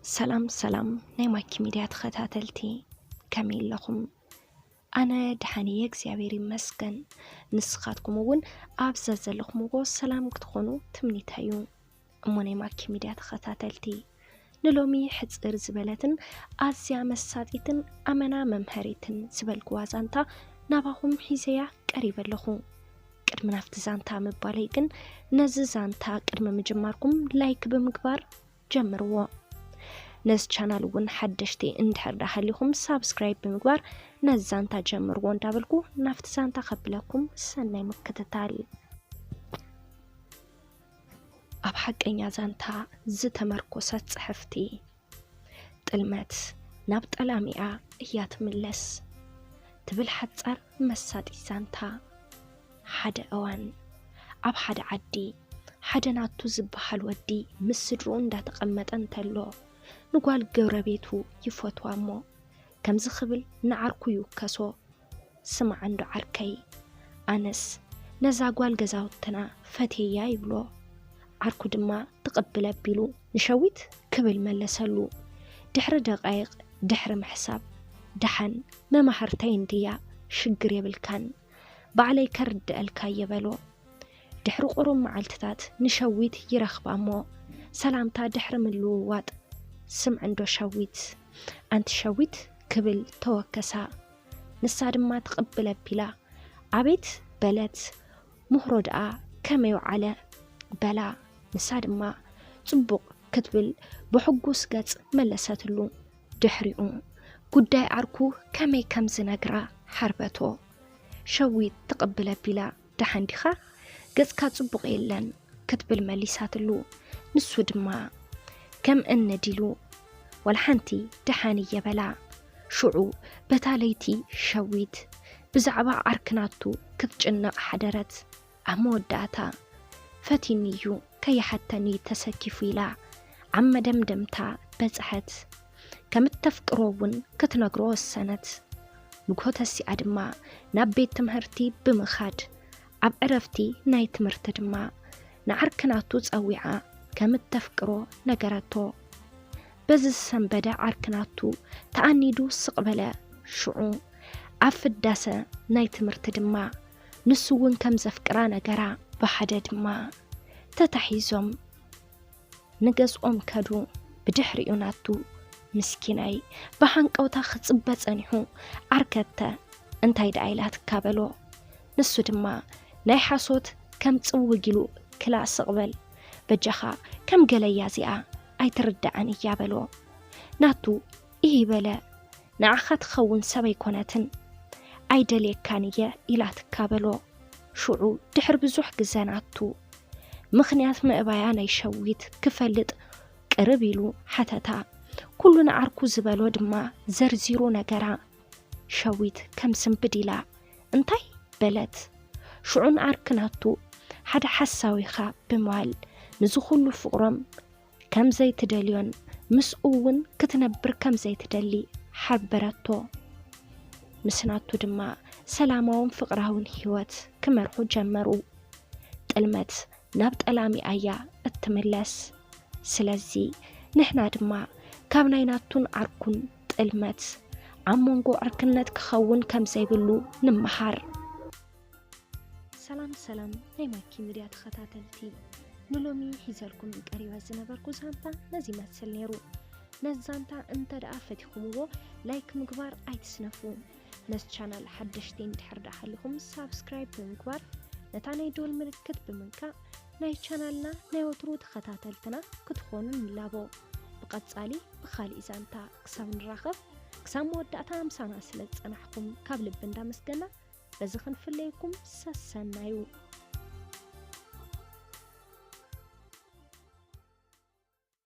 ሰላም ሰላም ናይ ማኪ ሚድያ ተኸታተልቲ፣ ከመይ ኣለኹም? ኣነ ደሓን እየ እግዚኣብሔር ይመስገን። ንስኻትኩም እውን ኣብዛ ዘለኹምዎ ሰላም ክትኾኑ ትምኒተይ እዩ። እሞ ናይ ማኪ ሚድያ ተኸታተልቲ፣ ንሎሚ ሕፅር ዝበለትን ኣዝያ መሳጢትን ኣመና መምሃሪትን ዝበልኩዋ ዛንታ ናባኹም ሒዘያ ቀሪበ ኣለኹ። ቅድሚ ናብቲ ዛንታ ምባለይ ግን፣ ነዚ ዛንታ ቅድሚ ምጅማርኩም ላይክ ብምግባር ጀምርዎ። ነዚ ቻናል እውን ሓደሽቲ እንድሕር ዳሃሊኹም ሳብስክራይብ ብምግባር ነዚ ዛንታ ጀምርዎ እንዳበልኩ ናብቲ ዛንታ ከብለኩም ሰናይ ምክትታል። ኣብ ሓቀኛ ዛንታ ዝተመርኮሰት ጽሕፍቲ። ጥልመት ናብ ጠላሚኣ እያ ትምለስ ትብል ሓጻር መሳጢት ዛንታ። ሓደ እዋን ኣብ ሓደ ዓዲ ሓደ ናቱ ዝበሃል ወዲ ምስ ስድርኡ እንዳተቐመጠ እንተሎ ንጓል ጎረቤቱ ይፈትዋ እሞ ከምዚ ክብል ንዓርኩ ይውከሶ። ስማዕ እንዶ ዓርከይ፣ ኣነስ ነዛ ጓል ገዛውትና ፈትየያ ይብሎ። ዓርኩ ድማ ትቕብል ኣቢሉ ንሸዊት ክብል መለሰሉ። ድሕሪ ደቃይቕ ድሕሪ ምሕሳብ፣ ደሓን መማህርተይ እንድያ ሽግር የብልካን፣ ባዕለይ ከርድኣልካ እየ በሎ። ድሕሪ ቁሩብ መዓልትታት ንሸዊት ይረኽባ እሞ ሰላምታ ድሕሪ ምልውዋጥ፣ ስምዕ እንዶ ሸዊት፣ ኣንቲ ሸዊት ክብል ተወከሳ። ንሳ ድማ ትቕብል ኣቢላ፣ ኣቤት በለት። ምህሮ ደኣ ከመይ ወዓለ? በላ። ንሳ ድማ ጽቡቕ ክትብል ብሕጉስ ገጽ መለሰትሉ። ድሕሪኡ ጉዳይ ዓርኩ ከመይ ከም ዝነግራ ሓርበቶ። ሸዊት ትቕብል ኣቢላ፣ ደሓን ዲኻ? ገጽካ ጽቡቕ የለን ክትብል መሊሳትሉ። ንሱ ድማ ከም እነድ ኢሉ፣ ዋላ ሓንቲ ደሓን እየ በላ። ሽዑ በታ ለይቲ ሸዊት ብዛዕባ ዓርኪ ናቱ ክትጭነቕ ሓደረት። ኣብ መወዳእታ ፈቲኒ እዩ ከይሓተኒ ተሰኪፉ ኢላ ኣብ መደምደምታ በጽሐት። ከም እተፍቅሮ እውን ክትነግሮ ወሰነት። ንግሆ ተሲኣ ድማ ናብ ቤት ትምህርቲ ብምኻድ ኣብ ዕረፍቲ ናይ ትምህርቲ ድማ ንዓርኪ ናቱ ጸዊዓ ከም እተፍቅሮ ነገረቶ። በዚ ዝሰንበደ ዓርኪ ናቱ ተኣኒዱ ስቕ በለ። ሽዑ ኣብ ፍዳሰ ናይ ትምህርቲ ድማ ንሱ እውን ከም ዘፍቅራ ነገራ። ብሓደ ድማ ተታሒዞም ንገዝኦም ከዱ። ብድሕሪኡ ናቱ ምስኪናይ ብሃንቀውታ ክጽበ ጸኒሑ፣ ዓርከተ እንታይ ደኣ ኢላትካ በሎ። ንሱ ድማ ናይ ሓሶት ከም ጽውግ ኢሉ ክላእ ስቕ በል፣ በጃኻ ከም ገለያ እዚኣ ኣይትርድኣን እያ በሎ። ናቱ ኢሂ በለ፣ ንዓኻ ትኸውን ሰብ ኣይኮነትን፣ ኣይደልየካን እየ ኢላትካ በሎ። ሽዑ ድሕሪ ብዙሕ ግዘ ናቱ ምኽንያት ምእባያ ናይ ሸዊት ክፈልጥ ቅርብ ኢሉ ሓተታ። ኩሉ ንዓርኩ ዝበሎ ድማ ዘርዚሩ ነገራ። ሸዊት ከም ስንብድ ኢላ እንታይ በለት? ሽዑ ንዓርኪ ናቱ ሓደ ሓሳዊኻ ብምባል ንዚ ኩሉ ፍቕሮም ከም ዘይትደልዮን ምስኡ እውን ክትነብር ከም ዘይትደሊ ሓበረቶ። ምስ ናቱ ድማ ሰላማውን ፍቕራውን ህይወት ክመርሑ ጀመሩ። ጥልመት ናብ ጠላሚኣ እያ እትምለስ። ስለዚ ንሕና ድማ ካብ ናይ ናቱን ዓርኩን ጥልመት ኣብ መንጎ ዕርክነት ክኸውን ከም ዘይብሉ ንምሃር። ሰላም ሰላም ናይ ማኪ ሚድያ ተኸታተልቲ፣ ንሎሚ ሒዘልኩም ቀሪበ ዝነበርኩ ዛንታ ነዚ ይመስል ነይሩ። ነዚ ዛንታ እንተ ደኣ ፈቲኹምዎ ላይክ ምግባር ኣይትስነፉ። ነዚ ቻናል ሓደሽቲ እንድሕር ደኣ ሃሊኹም ሳብስክራይብ ብምግባር ነታ ናይ ደወል ምልክት ብምንካእ ናይ ቻናልና ናይ ወትሩ ተኸታተልትና ክትኾኑ ንላቦ። ብቐጻሊ ብኻሊእ ዛንታ ክሳብ ንራኸብ ክሳብ መወዳእታ ምሳና ስለ ዝጸናሕኩም ካብ ልቢ እንዳመስገና በዚ ክንፍለየኩም ሰሰናዩ።